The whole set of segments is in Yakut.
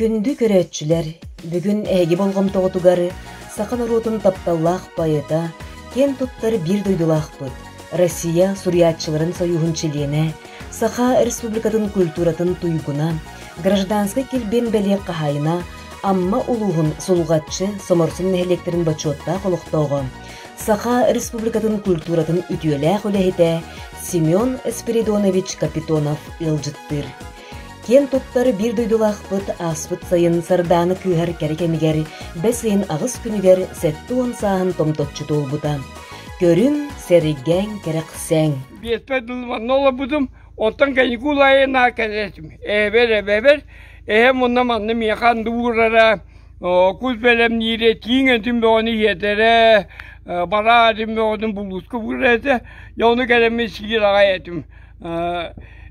Күндү көрөөччүлэр, бүгүн эһиги болҕомтоҕутугар саха норуотун тапталлаах поэта, киэн туттар биир дойдулаахпыт, Россия суруйааччыларын сойууһун чилиэнэ, Саха Республикатын культуратын туйгуна, гражданскай килбиэн бэлиэ хаһаайына, Амма улууһун Сулҕаччы, Соморсун нэһилиэктэрин бочуоттаах олохтооҕо, Саха Республикатын культуратын үтүөлээх үлэһитэ Семен Спиридонович Капитонов ыалдьыттыыр. Киэн туттар биир дойдулаахпыт ааспыт сайын Сардаана кыыһар кэрэ кэмигэр бэс ыйын аҕыс күнүгэр 70 сааһын томточчу туолбута. Көрүҥ, сэргээҥ, кэрэхсээҥ. Биэспэр дылы манна олорбутум, оттон каникул аайы наа кэлэр этим. Эһэбэр, эбэбэр, эһэм онно манна миэхэ анды уурара, кус бэлэмниирэ, тииҥ этин бөҕөнү иһэтэрэ, бараа этин бөҕөтүн булууска уурар этэ. Дьэ ону кэлэммин сиир аҕай этим.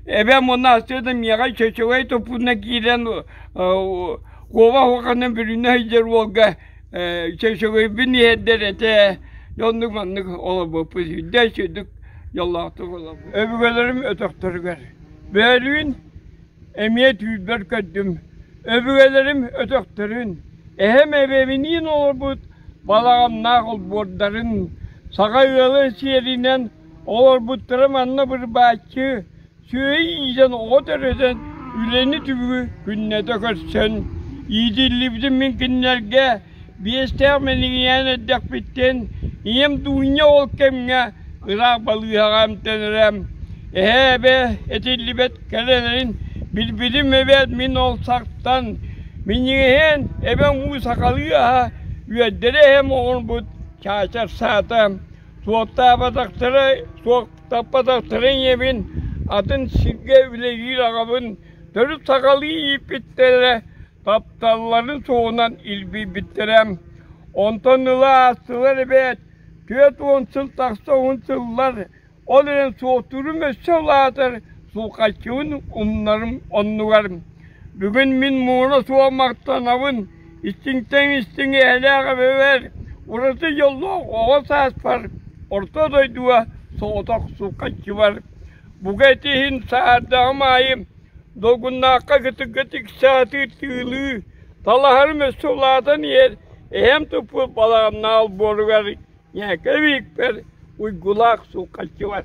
Эбэм уонна астыата миэхэ чөчөгөй туппутунан киирэн куоба оһуоханан бүрүнэ сылдьар уолга чөчөгөйбүн иһэрдэр этэ. Оннук маннык олорбуппут сүрдээх үчүгэйдик дьоллоохтук олорбуппут. Өбүгэлэрим өтөхтөрүгэр. Бөөлүүн эмиэ түүрбэр көрдүм. Өбүгэлэрим өтөхтөрүн, эһэм эбэбиниин олорбут балаҕаннаах олбуордарын саха ыалын сиэринэн Олорбуттара манна бырбааччы, сүөһү иитэн оҕо төрөтөн, үлэни түбүгү күннэтэ көрсөн, иитиллибитим мин кинилэргэ биэстээх мэнигийээн эрдэхпиттэн ийэм Дуунньа ол кэмҥэ ыраах балыыһаҕа эмтэнэрэ. Эһээ эбэ этиллибэт кэрэлэрин билбитим эбээт мин ол сахтан минньигэһин эбэм уу сахалыы аһа үөрдэрэ эһэм оҥорбут чаачар саата Суоттаабатахтара, суохтаппатахтара ийэбин, атын сиргэ үлэлиир аҕабын төрүт сахалыы ииппиттэрэ, тапталларын суоҕунан илбийбиттэрэ. Онтон ыла аастылар эбээт, 40 сыл тахса уһун сыллар, ол эрэн суохтуурум өссө улаатар, суоххайчыбын умнарым оннугар. Бүгүн мин муҥура суох махтанабын, Истиҥтэн истиҥ эһэлээх эбэбэр, ураты дьоллоох оҕо сааспар, орто дойдуга соҕотох суххаччыбар, бука ити иһин саардаҕым аайы долгуннаахха кытыгга тиксэ сатыыр тыылыы, талаһарым өссө улаатан иһэр, эһэм туппут балаҕаннаах олбуоругар ньээкэ биикпэр уйгулаах суххаччыбар.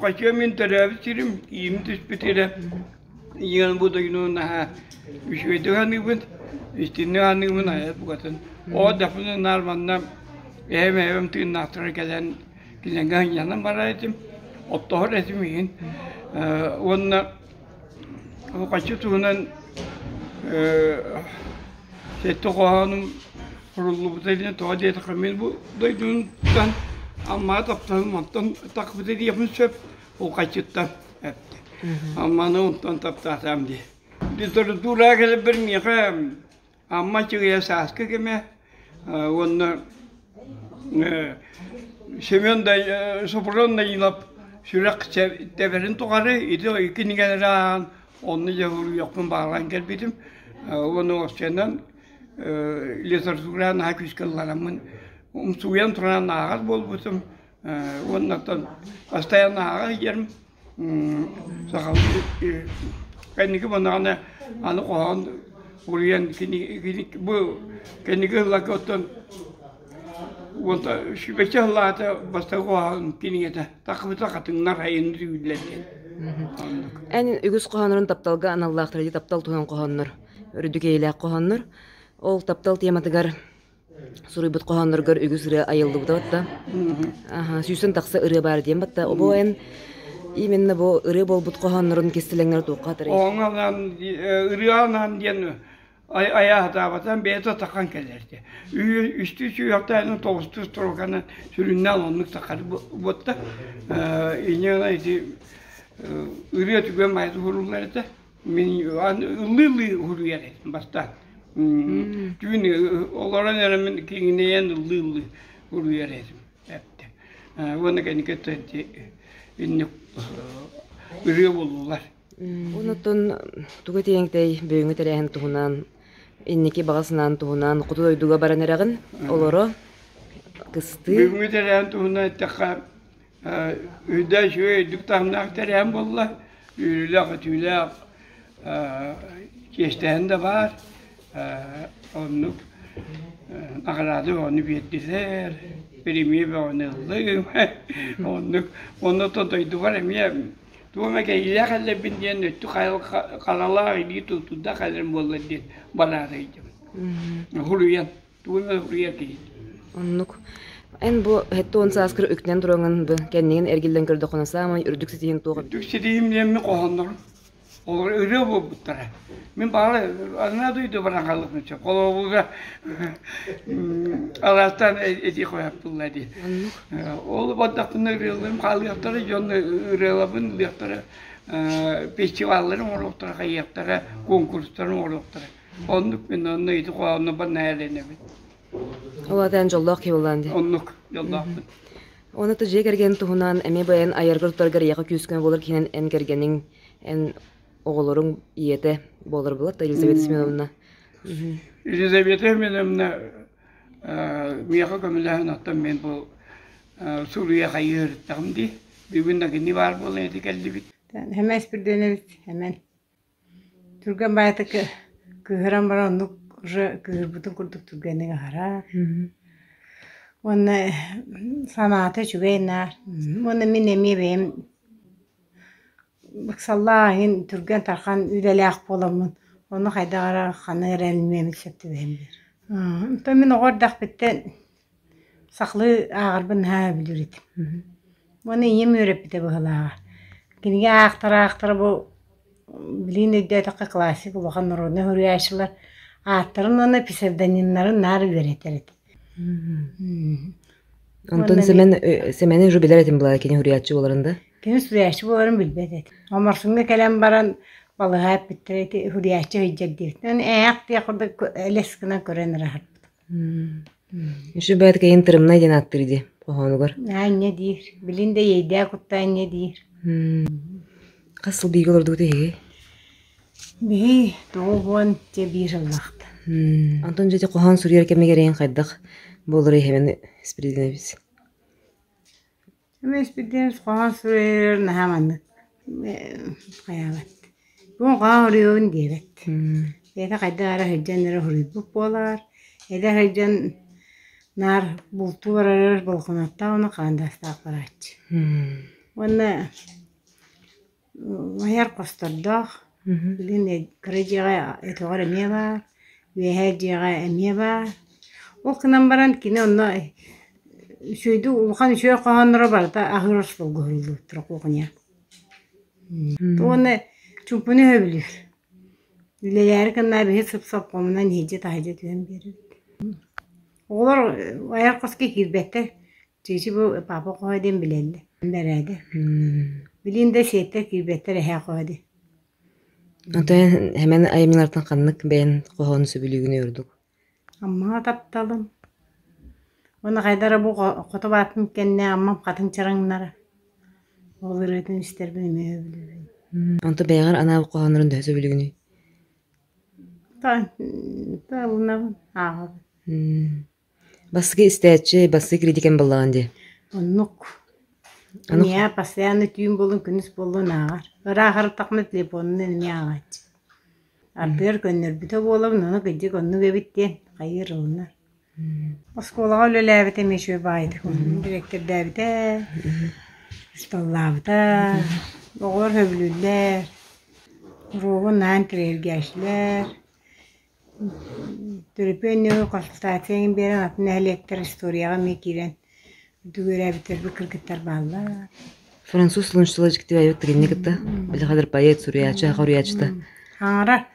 Хачыа мин төрөөбүт сирим, иим түспүт сирэ Ийэм бу дойдуну наһаа үчүгэйдик саныыбын, истинник саныыбын айар букатын. Оо дэхпинэ наар манна эһэм эһэм тыыннаахтара кэлэн кинилэргэ сынньанан барар этим, оттоһор этим иһин. Уонна Лукаччы туһунан сэттэ хоһоонум суруллубута диэн тоҕо диэтэххэ мин бу дойдунуттан Аммаҕа тапталым онтон тахпыта диэхпин сөп. Ухаччыттан эттэ. Амманы онтон таптаатаам дии. Литература кэлэрбэр миэхэ Амма Чыгыйа сааскы кэмэ уонна Семен Сопрун Данилов сүрэх тэбэрин тухары ити кинигэлэри ааҕан онно дьэ суруйуохпун баҕаран кэлбитим. Уонна уопсайынан литература наһаа күүскэ ыллараммын умсугуйан туран ааҕар буолбутум. Уоннаттан постоянно ааҕа сылдьарым. Сахалыы кэнники буоллаҕына аны хоһоон суруйан кини бу кэнники сылларга оттон уонта сүүбэччэ сыллаата бастакы хоһоон кинигэтэ тахсыбыта хатыҥнар айанныы үүллэр диэн. Эн үгүс хоһооннорун тапталга аналлаахтар дии таптал туһунан хоһооннор, үрдүк эйэлээх хоһооннор. Ол таптал тематыгар суруйбут хоһоонноругар үгүс ырыа айыллыбыта батта. Аха, сүүстэн тахса ырыа баар диэн батта. Обо эн именно бу ырыа буолбут хоһооннорун кистэлэҥнэр туохха атарый? Оҥонон ырыанан диэн айаатаабатан бэйэтэ тахан кэлэрди. Үстүү сүһүөхтээн тоҕустуу строканан сүрүннээн оннук сахар буотта. Инньэ ити ырыа түгэн майты суруллар этэ. Мин ыллыы-ыллыы уһуруйар этим бастаан. Түүн олорон эрэ мин киҥинэйэн ыллыы-ыллыы уруйар этим эптэ. Уонна кэнники инник ырыа буоллулар. Онуттан тугу этиэҥтэй бүгүҥҥү тэрээһин туһунан, инники баҕа санаан туһунан хоту дойдуга баран эрэҕин, олоро, кыстыы. Бүгүҥҥү тэрээһин туһунан эттэххэ, Үрдэ үчүгэй үрдүк таһымнаах тэрээһин буолла. Үөрүүлээх-өтүүлээх чиэстээһин да баар. Оннук наҕараада бөҕөнү биэрдилэр, премия бөҕөнү ыллым. Оннук оннуттан дойдубар эмиэ туох эмэ кэһиилээх эллэрбин диэн өттүк харалаах илии тутуурдаах кэлэрим буоллар диэн бараары ыйдым. Хуруйан, тугу эмэ хуруйар киһи. Оннук. Эн бу 70 сааскар үктэнэн тураҥҥын бу кэннигин эргиллэн көрдөххүнэ саамай үрдүк ситиһиин туох Үрдүк ситиһиим диэммин хоһооннорум. Олор ырыа буолбуттара. Мин баҕар анараа дойду баран хаалыахпын сөп. Холобура араастаан этии хойаппылла дии. Ол бардахпына ырыаларым хаалыахтара, дьон ырыаларбын ылыахтара, фестиваллары оҥоруохтара, хайыахтара, конкурстары оҥоруохтара. Оннук мин онно ити хоһооннорбор наһаа эрэнэбин. Ол аата эн дьоллоох киһи буоллаҕын дии. Оннук дьоллоохпун. Уонна дьиэ кэргэн туһунан эмиэ бу эн айаргар-тутаргар эйиэхэ күүс-көмө буолар киһинэн эн кэргэниҥ, эн оҕолоруҥ ийэтэ буолар буолар Елизавета Семеновна. Елизавета Семеновна миэхэ көмөлөһөн оттон мин бу суруйа хайыы сырыттаҕым дии. Бүгүн да кини баар буолан ити кэллибит. Хэмэс Спирдонович Хэмэн Түргэн баайытык кыыһыран баран оннук уже кыыһырбытын курдук түргэнник аһарар. Уонна санаата үчүгэй наар. Уонна мин эмиэ бэйэм ыксаллаах иһин түргэн-тархан үлэлээх буоламмын, ону хайдах эрэ ханна эрэ эмиэ сөп түбэһэн биэр. Онтон мин оҕо эрдэхпиттэн Сахалыы ааҕарбын наһаа сөбүлүүр этим. Уонна ийэм үөрэппитэ быһыылааҕа. Кинигэ аахтара-аахтара бу билигин өйдөөтөххө классик улахан народнай суруйааччылар ааттарын уонна псевдонимнарын наар үөрэтэр этим. Онтон Сэмэн Сэмэни уже билэр этим была кини суруйааччы буоларын да? Кини суруйааччы буоларын билбэт этим. Оморсуҥҥа кэлэн баран балыһа эппиттэрэ ити суруйааччы сылдьар диэбит. Эн ээк диэх курдук элэс гынан көрөн эрэ аһарбытым. Үчү бэт кэйин тырымнай диэн ааттыыр дии хоһоонугар. Аа инньэ диир. Билин да иэйдээх куттаа инньэ диир. Хас сыл бииргэ олордубут эһиги? Биһи 90 дьэ биир сыллаахта. Антон дьэ хоһоон суруйар кэмигэр эйин хайдах буолар иһэбин Спиридонович? Эмиэ Испирдиэн хоһоон суруйар наһаа маннык хайаабат. Бүгүн хоһоон суруйуобун диэбэт. Бэйэтэ хайдах эрэ сылдьан эрэ суруйбут буолар. Эдэр сылдьан наар бултуу барарыгар болҕомтолоох уонна хаандаастаах барааччы. Уонна Айар хостордоох, билигин кыра дьиэҕэ өтөҕөр эмиэ баар, үөһээ дьиэҕэ эмиэ баар. Ол гынан баран кини онно үчүгэйдик улахан үчүгэй хоһоонноро барыта аһыыр остуолга уһуйуллубуттара кухня. Уонна чуумпуну сөбүлүүр. Үлэлээри гынна биһи сып-сап хомунан иһирдьэ-таһырдьа түһэн биэрэбит. Оҕолор айар хоско киирбэттэр, Чыычы бу папа хоһо диэн билэллэр. Бэрээдэ. Билин да сиэттэр киирбэттэр эһээ хоһо диэн. Онтон Хэмэн айымньылартан ханнык бэйэн хоһоон сөбүлүүгүнүй ордук? Аммаҕа тапталым. Уонна хайдара бу хоту баатын кэннэ Аммам хатыҥ чараҥнара. Ол ырыатын истэрбин эмиэ сөбүлүүбүн. Онтон бэйэҕэр анаабыт хоһооннорун төһө сөбүлүүгүнүй? Та ылынабын, ааҕабын. Бастакы истээччи, бастакы критикэн буоллаҕын дии. Оннук. Миэхэ постоянно түүн буоллун, күнүс буоллун ааҕар. Ыраах ырыттахпына телефонунан эмиэ ааҕааччы. Ардыгар көннөрбүтэ буолабын, ону кырдьык оннук эбит диэн хайыыр ылынар. Оскуолаҕа үлэлээбитэ эмиэ үчүгэй баҕайытык дириэктэрдээбитэ, учууталлаабыта, оҕолор сөбүлүүллэр, уруогун наһаа интэриэһиргээччилэр. Төлөпүөн нөҥүө консультация эҥин биэрэн атын нэһилиэктэр историяҕа эмиэ киирэн үөрээбиттэрбит кыргыттар бааллар. Француз тылын дьиктибэйбит тигинни кытта билэхадыр поэт, суруйааччы, саха суруйааччыта. Хаҥара.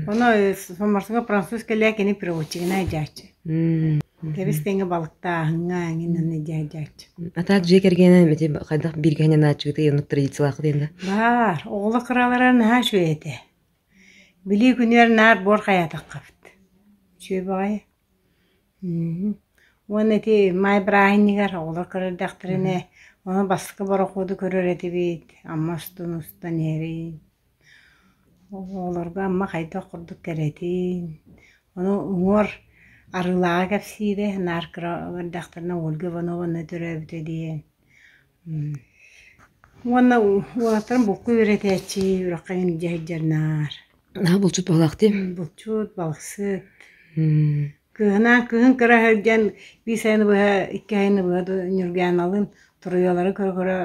Ону Соморсуҥҥа француз кэлээ кини переводчигынан дьааччы. Кэбис тэҥэ балыктааһыҥҥа эҥин онно дьааччы. А так дьиэ кэргэнэ ити хайдах бииргэ ханааччыгытый оннук традициялааххыт да? Баар, оҕолор кыралара наһаа үчүгэй этэ. Билии күнүгэр наар буор хайаатаххабыт. Үчүгэй баҕайы. Уонна ити маай бырааһынньыгар оҕолор көрөрдөхтөрүнэ, ону бастакы борохуоту көрөр этибит, Амма устун устан иһэрин. Оҕолорго Амма хайдах курдук кэрэтин. Ону уҥуор Арыылааҕы кэпсиирэ, наар кыра эрдэхтэринэ Ольга Ивановна төрөөбүтэ диэн. Уонна уолаттарым булку үөрэтээччи, үрэххэ илдьэ сылдьар наар. Наһаа булчут баҕалаах дии. Булчут, балыксыт. Кыһынан кыһын кыра сылдьан биир сайыны быһа, икки сайыны быһа Ньургуйааналыын туруйалары көрө-көрө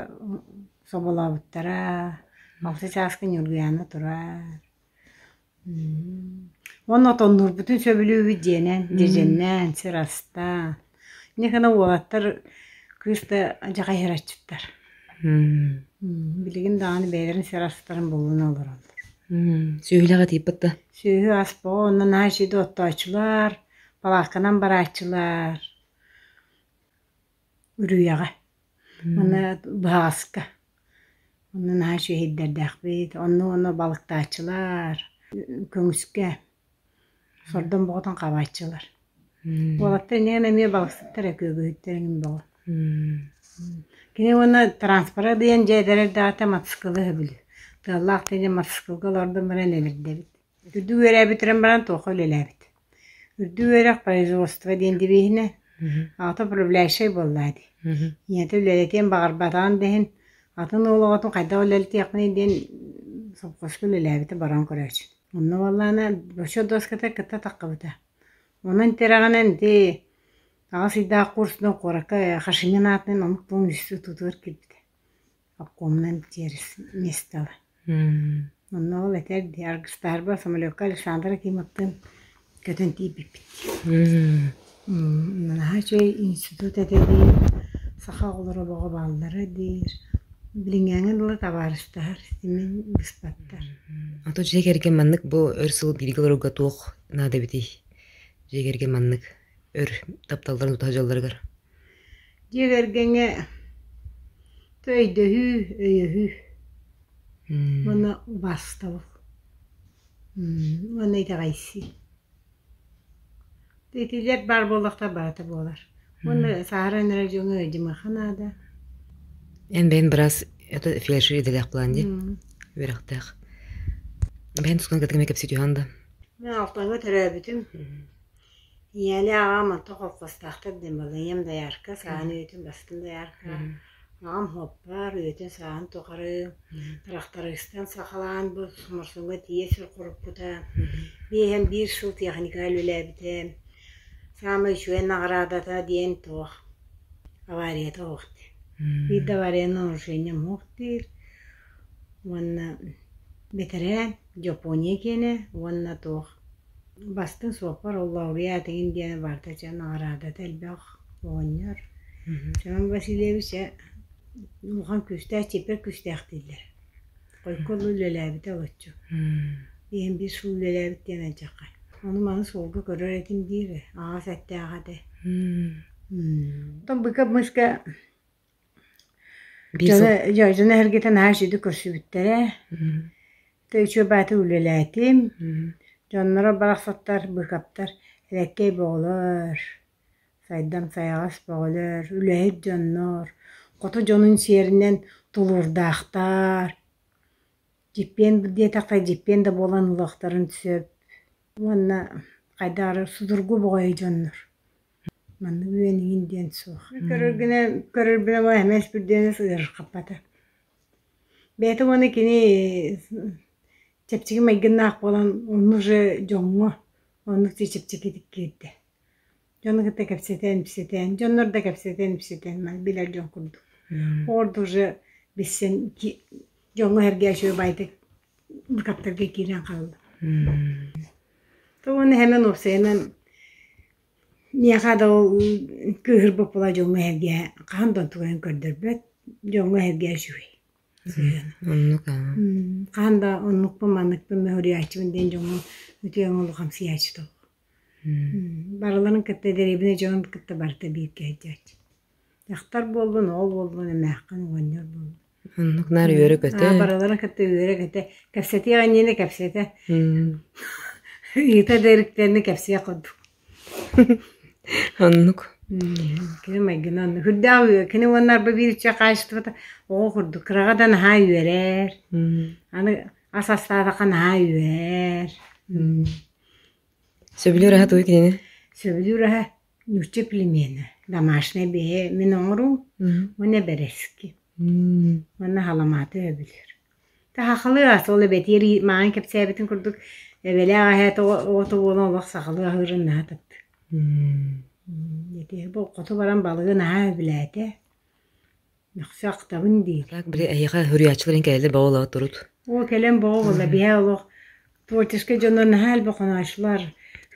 соболообуттара. Алта чааска Ньургуйаана турар. Уонна отоннуурбутун сөбүлүүбүт дьиэнэн, дьэдьэннээн, сир астаан. Инньэ гына уолаттар кыыс да дьаҕайыһараччыттар. Билигин даҕаны бэйэлэрин сир астарын булуна олороллор. Сүөһүлээх этииппит да? Сүөһү ас бөҕө, онно наһаа үчүгэй оттооччулар, балаакканан барааччылар. Үрүйэҕэ. Уонна быһаҕаска. Онно наһаа үчүгэйдэрдээхпит. Онно уонна балыктааччылар, көҥүскэ, сордон боҕотун хабааччылар. Уолаттар иннигэр эмиэ балыксыттар ээ, күөгүһүттэр эҥин бөҕө. Кини уонна транспора диэн дьэ эдэр эрдэҕиттэн матасыкылы сөбүлүүр. Тыаллаах диэн матасыкылга олордон баран элэрдэбит. Үрдүк үөрэҕи бүтэрэн баран туохха үлэлээбит. Үрдүк үөрэх производство диэн девиһинэ, аҕата управляющай буоллаа дии. Ийэтэ үлэлэтиэн баҕарбатаҕын да иһин, атын уол оҕотун хайдах үлэлэтиэхпиний диэн совхозка үлэлээбитэ баран көрөөччү. Онно буоллаҕына бочуот дуоската кытта таххыбыта. Онон тирэҕинэн ити аҕыс ыйдаах курсунан куоракка Хашимин аатынан омук тылын институтугар киирбитэ. Обкомунан через место Онно ол этэр дии аргыстаһарбар самолекка Александр Акимовтыын көтөн тиийбиппит. Наһаа үчүгэй институт этэ диир, саха оҕолоро бөҕө бааллара диир. Билиҥҥээҥҥэ дылы табаарыстаһар ситимин быспаттар. Ото дьиэ кэргэн маннык бу өр сыл бииргэ олорорго туох наада эбитий? Дьиэ кэргэн маннык өр тапталларын тутуһа дьоллоругар. Дьиэ кэргэҥҥэ өйдөһүү, өйөһүү уонна убаастабыл уонна итэҕэйсии. Итилэр баар буоллахтар барыта буолар. Уонна сааһыран эрэр дьоҥҥо ыалдьымыахха наада. Эн бэйэн быраас это фельдшер идэлээх буолан дии үөрэхтээх. Бэйэн тускунан кытта эмэ кэпсии түһэн да. Мин Алтаҥҥа төрөөбүтүм. Ийэлээх аҕам онто холкуостаахтар диэн буолла. Ийэм доярка, сааһын үйэтин бастыҥ доярка. Аҕам суоппар, үйэтин сааһын тухары тырахтарыыстан саҕалаан бу Соморсуҥҥа тиийэ сир хоруппута. Биэһэн биир сыл техникаҕа үлэлээбитэ. Саамай үчүгэй наҕараадата диэн туох аварията суох диэн. Биир да аварияны нарушением суох диир. Уонна бэтэрээн Япония киэнэ уонна туох Бастыҥ суоппар ол лауреат эҥин диэн барыта чэ наҕараадата элбэх оҕонньор. Семен Васильевич чэ улахан күүстээх, чиппэр күүстээх дииллэр. Хойукка дылы үлэлээбитэ олоччу. Ийэм биир сыл үлэлээбит диэн алдьархай. Ону маны суолга көрөр этим диир, аҕас эттээх этэ. Оттон быка мышка Биир Дьоно дьоно эһэргитэ наһаа үчүгэйдик көрсүбүттэрэ. Тэ үчүгэй баайытык үлэлээтим. Дьонноро барахсаттар, быыкаптар элэккэй бөҕөлөр, сайдам сайаҕас бөҕөлөр, үлэһит дьоннор, хоту дьонун сиэринэн тулуурдаахтар. Дьиппиэн диэтэххэ дьиппиэн да буолан ылыахтарын сөп. Уонна хайдах эрэ судургу бөҕөйү дьоннор. Маннык үөн иҥин диэн суох. Көрөргүнэ көрөрбүнэ эмэ испирдиэнэ ыарырҕаппата. Бэйэтэ уонна кини чэпчэки майгыннаах буолан онно уже дьоҥҥо оннук чэпчэкитик киирдэ. Дьону кытта кэпсэтэн ипсэтэн, дьоннор да кэпсэтэн ипсэтэн билэр дьон курдук. Ордук уже билсэн дьоҥҥо сэргээ үчүгэй баайдык быкаптарга киирэн хаалла. То уонна эмэн уопсайынан Миэхэ да ол кыыһырбыт буола дьоҥҥо эһэргэ хаһан да онтукайын көрдөрбөт, дьоҥҥо эһэргэ үчүгэй сыһыана. Оннук аа. Хаһан да оннукпун манныкпын мөһүрүйээччибин диэн дьоҥҥо үтүө өҥө улахамсыйааччыта суох. Барыларын кытта дэриэбинэ дьонун кытта барыта бииргэ сылдьааччы. Дьахтар буоллун, оҕо буоллун, эмээххин, оҕонньор буоллун. Оннук наар үөрэ-көтө. Аа, барыларын кытта үөрэ-көтө. Кэпсэтиэх иннинэ кэпсэтэ. Ыйыта да эриктэринэ кэпсиэх курдук. Оннук. Кини майгына оннук. Үрдээх үө. Кини уонна арба биир иччэ хаачыстыбата оҕо курдук. Кыраҕа да наһаа үөрэр. Аны ас астаатахха наһаа үөрэр. Сөбүлүүр аһа тугуй кинини? Сөбүлүүр аһа нуучча пельменэ. Домашнай бэйэ мин оҥоруум. Уонна бэрэски. Уонна халамааты өбүлүүр. Сахалыы ас ол эбэтиэр маҕан кэпсээбитин курдук эбэлээх эһээтэ оҕото буолан олох сахалыы аһыырын наһаа таптыыр. Ити бу хоту баран балыгы наһаа сөбүлээтэ. Мөхсө ахтабын диир. Так били эһиэхэ суруйааччыларын кэлэллэр бөҕө буолаҕыт урут. Оо кэлэн бөҕө буолла биһэ олох творческай дьоннор наһаа элбэх хонооччулар.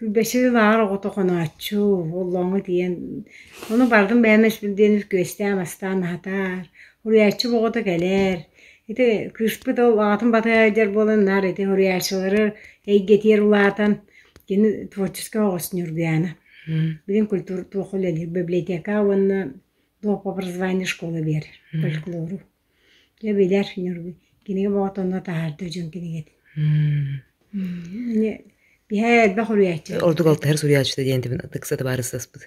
Сүүрбэччэ лааҕыр оҕото хонооччу, оллооҥҥо тиийэн ону бардым бэйэм диэн күөстээн-астаан аһатар, суруйааччы оҕото кэлэр. Ити кыыспыт ол аҕатын батыһа сылдьар буолан наар ити суруйааччылары эйгэтигэр улаатан кини творческай оҕус Ньургуйаана. Билигин культура туох үлэлиир библиотека уонна доп образование школа биэрэр фольклору. Дьэ билэр Ньургуй кинигэ бөҕөтө онно таһаарда дьон кинигэтин. Ини биһээ элбэх суруйааччы. Ордук алтыһар суруйааччыта диэн ытык табаарыстаспыт.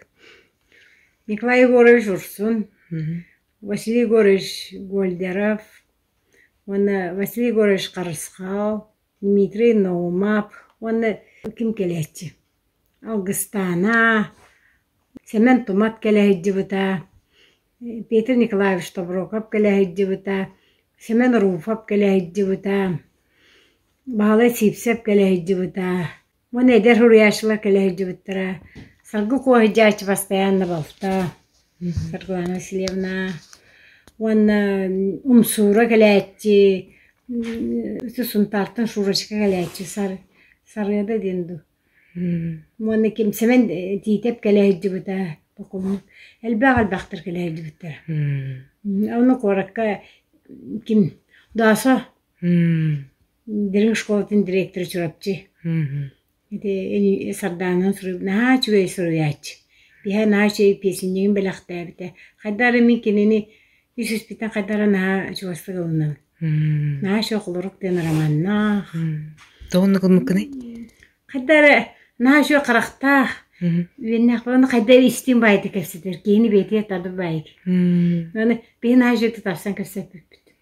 Николай Егорович Урсун, Василий Егорович Гольдеров уонна Василий Егорович Харысхал, Дмитрий Наумов уонна ким кэлээччи? Алгыстаана, Сэмэн Тумат кэлэ сылдьыбыта, Петр Николаевич Тобуроков кэлэ сылдьыбыта, Семен Руфов кэлэ сылдьыбыта, Баһылай Сивцев кэлэ сылдьыбыта уонна эдэр суруйааччылар кэлэ сылдьыбыттара. Саргы Куо сылдьааччы постоянно балта Саргылана Васильевна уонна Умсуура кэлээччи, Сунтаартан Шурочка кэлээччи Сар Сарыада диэн дуу Уонна ким Сэмэн Тиитэп кэлэ сылдьыбыта, бокулунук элбэх элбэхтэр кэлэ сылдьыбыттара. Ону куоракка ким Доосо Дириҥ школатын директора Чурапчы. Ити Сардаанан суруй наһаа үчүгэй суруйааччы. Биһэ наһаа үчүгэй песеннигин бэлэхтээбитэ. Хайдах эрэ мин кинини ис испиттэн хайдах эрэ наһаа чугастык ылынабын. Наһаа үчүгэй холорук диэн романнаах. Тоҕо оннук ылыммыккыный? Хайда эрэ наһаа үчүгэй харахтаах, үөннээх уонна хайда эрэ истиҥ баайдык кэпсэтэр, киһини бэйэтигэр тардып баайык. Аны биһи наһаа үчүгэйдик тапсан кэпсэппиппит.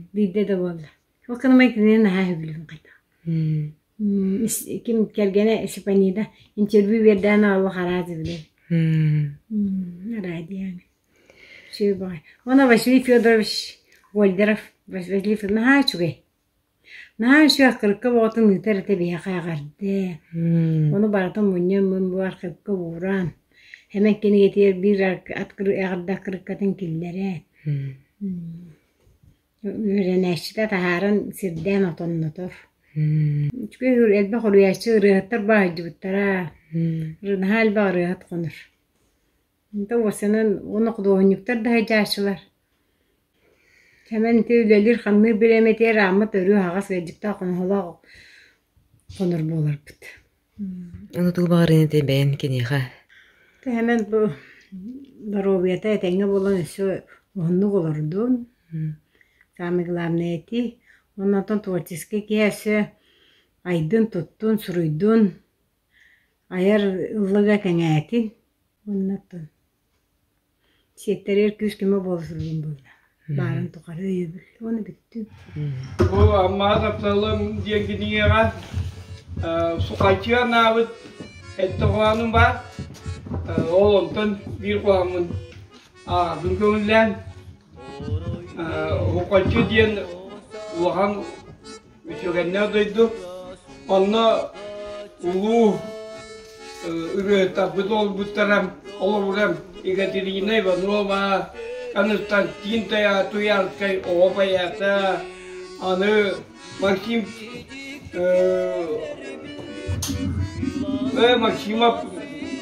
Биирдэ да буолла. Ол гынан кинини наһаа сөбүлүүбүн хайдах. Ким кэргэнэ Степанида интервью биэрдээн олох араас билэр. Радио. Үчүгэй баҕайы. Уонна Василий Федорович Гольдеров, Василий Федорович наһаа үчүгэй. Наһаа үчүгэй аккырыкка оҕотун ыытар этэ биһиэхэ эҕэрдэ. Ону барытын мунньан мун бу архыыпка ууран, Сэмэн кинигэтигэр биир эҕэрдэ аккырыккатын киллэрэн, үөрэнээччитэ таһааран сирдээн отоннотор. Үчүгэй элбэх уруйааччы ырыаһыттар баайдыбыттара. Наһаа элбэх ырыаһыт хонор. Онто уопсайынан уонна худуоһунньуктар да сылдьааччылар. Сэмэн ити үлэлиир-хамныыр бириэмэтигэр ааммыт өрүү аһаҕас ыалдьыттаах хоноһолоох хонор буоларбыт. Ону тугу баҕарыан этэй бэйэн киниэхэ? Сэмэн бу доруобуйата этэҥҥэ буолан өссө уһуннук олордун. Самое главное ити. Уонна оттон творческай киһи өссө айдын, туттун, суруйдун, айар ыллыга кэҥээтин. Уонна оттон сиэттэригэр күүс-көмө буола сылдьан буолла. Баарын тухары өйөбүл. Уонна бүттүм. Бу Аммаҕа тапталым диэн кинигэҕэ сухаччы анаабыт эттэ хоһооном баар. Ол онтон биир хоһооммун ааҕарбын көҥүллээн Сухаччы диэн улахан Үтүгэннээх дойду. Онно улуу ырыаһыттарбыт олорбуттара, олобура Екатерина Иванова, Константин Туярскай оҕо поэта, аны Максим Максимов,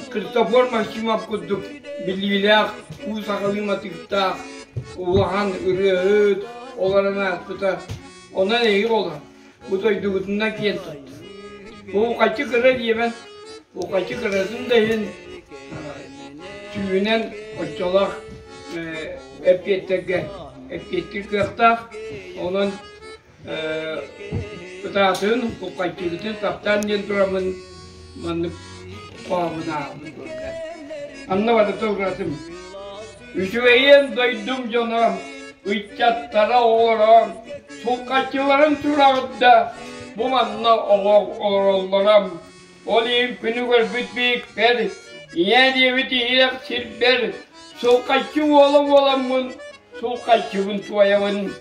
Христофор Максимов курдук биллиилээх, уу сахалыы матыыптаах улахан ырыаһыт олорон ааспыта. Онон эһиги олор, бу дойдугутунан киэн туттун. Уухаччы кыра диэмэн, уухаччы кыратын да иһин сүүһүнэн оччолоох эппиэттэргэ эппиэттиир кыахтаах. Онон кытаатын, уххайчыгытын таптаан диэн тураммын маннык хоһооммун ааҕабын турда. Анна барыта уратым. Үчүгэйиэн дойдум дьоно, ыччаттара оҕолоро, сулхаччыларын сураҕырда бу манна оҕо олороллоро. Ол иһин күнү көрбүт биикпэр, ийээ диэбит иһирэх сирбэр, сулхаччы уола буоламмын, сулхаччыбын туойабын.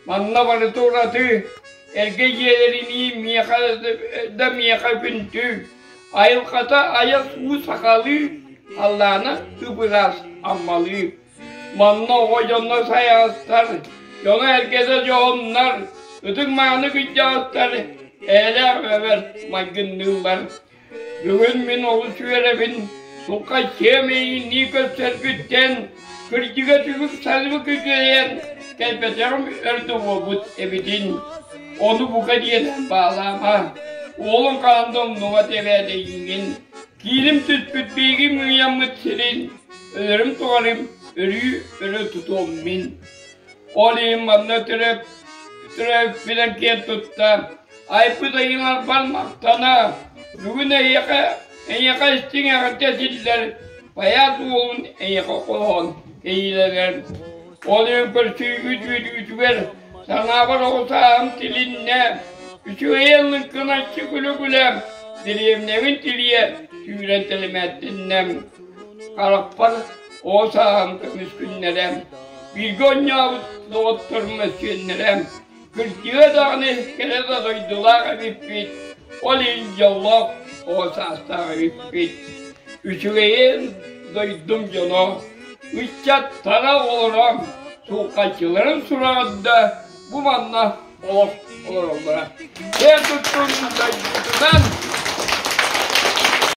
Манна барыта ураты. Эргэ дьиэлэринии миэхэ да миэхэ күндү, айылҕата айас уу сахалыы, халлаана ып-ыраас Аммалыы. Манна оҕо дьонно сайаҕастар, дьоно эргэтэ дьоһуннар, ытык-мааны кырдьаҕастар эйэлээх эбэбэр майгынныыллар. Бүгүн мин олус үөрэбин, суххайчыам эйииннии көрсөргүттэн, кырдьыга түбүк салыбы күтүөйэн, кэлбэтэҕим өр да буолбут эбитин. Ону бука диэн баалаама, уолуҥ хаһан да умнубат эбээт эйиигин. Киирим түспүт биһиги мыыйаммыт сирин, өлөрүм тухарым өрүү өрө тутуом мин. Ол иһин манна төрөп, төрөппүнэн киэн тутта, айбыт айыыларбар махтана, бүгүн эйиэхэ, эйиэхэ истиҥ эҕэрдэ этиллэр, байаат уолун эйиэхэ холоон кэйиилэнэр. Ол иһин көрсүүгүт үөрүүтүгэр санаабар оҕо сааһым тилиннэ, үчүгэйин лыҥкыначчы күлэ-күлэ, дэриэбинэбин тилийэ сүүрэн тэлэмээттэннэм. Харахпар оҕо сааһым көмүс күннэрэ, бииргэ оонньообут доҕотторум мөссүөннэрэ, кырдьыга даҕаны кэрэ да дойдулаах эбиппит, ол иһин дьоллоох оҕо саастаах эбиппит. Үчүгэйин дойдум дьоно, ыччаттара олоро, сууккаччыларын сураҕын да бу манна олох олороллоро. Киэн туттун дойдутунан!